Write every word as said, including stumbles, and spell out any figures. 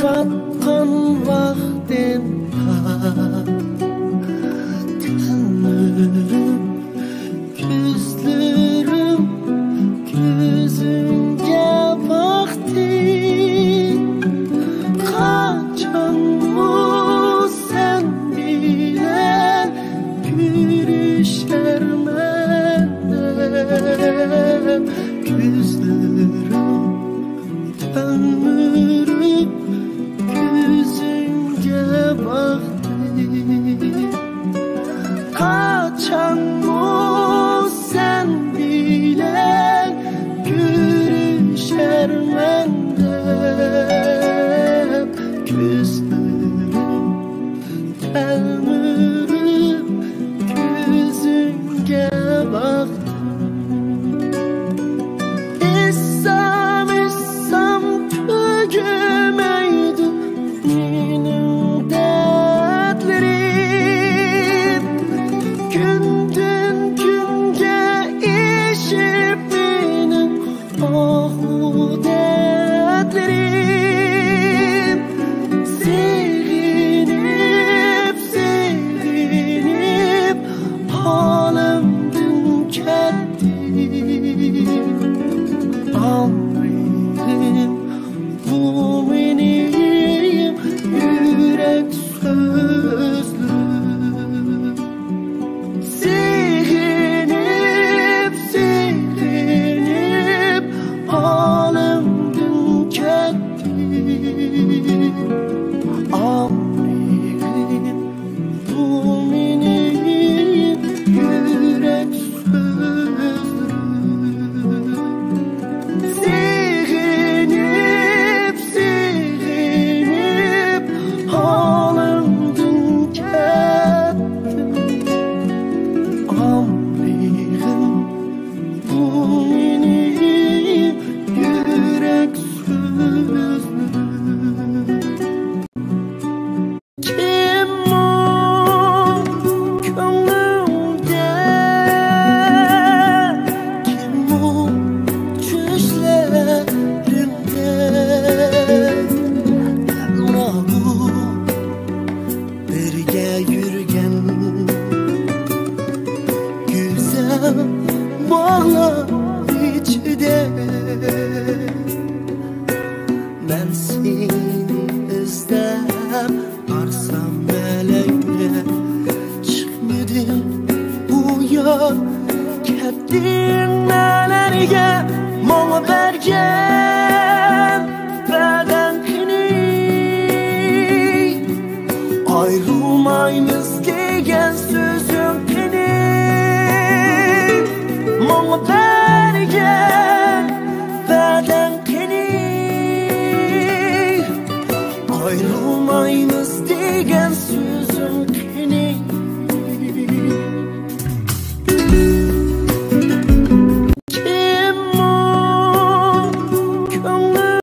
ياتقان ۋاقتىمدا تەلمۈرۈپ كۆزلىرىم كۆزۈڭگە باقتى. قاچانمۇ سەن بىلەن كۆرۈشەرمەن دەپ كۆزلىرىم تەلمۈرۈپ كۆزۈڭگە باقتى. قاچانمۇ سەن بىلەن كۆرۈشەرمەن دەپ كۆزلىرىم تەلمۈرۈپ كۆزۈڭگە باقتىم. ئېيتسام، ئېيتسام تۈگىمەيدۇ مېنىڭ دەردلىرىم. كۈندىن كۈنگە ئېشىپ مېنىڭ ئاھۇ دەردلىرىم. سېغىنىپ، سېغىنىپ ھالىمدىن كەتتىم. ئاڭلايلى بۇ مېنىڭ يۈرەك سۆزلىرىم. سېغىنىپ، سېغىنىپ ھالىمدىن كەتتىم. ئاڭلايلى بۇ مېنىڭ يۈرەك سۆزلىرىم. سېغىنىپ، سېغىنىپ ھالىمدىن كەتتىم. ئاڭلايلى بۇ مېنىڭ يۈرەك سۆزلىرىم. كىممۇ كۆڭلۈمدە، كىممۇ چۈشلىرىمدە، ماڭا بىرگە يۈرگەن گۈزەل باغلار ئىچىدە. مەن سېنى ئىزدەپ بارسام ئەلەيلە، چىقمىدىڭ ئۇ يار، كەتتىڭ نەلەرگە ماڭا بەرگەن ۋەدەڭنى. ئايرىلمايمىز دېگەن سۆزۈڭنى ماڭا بەرگەن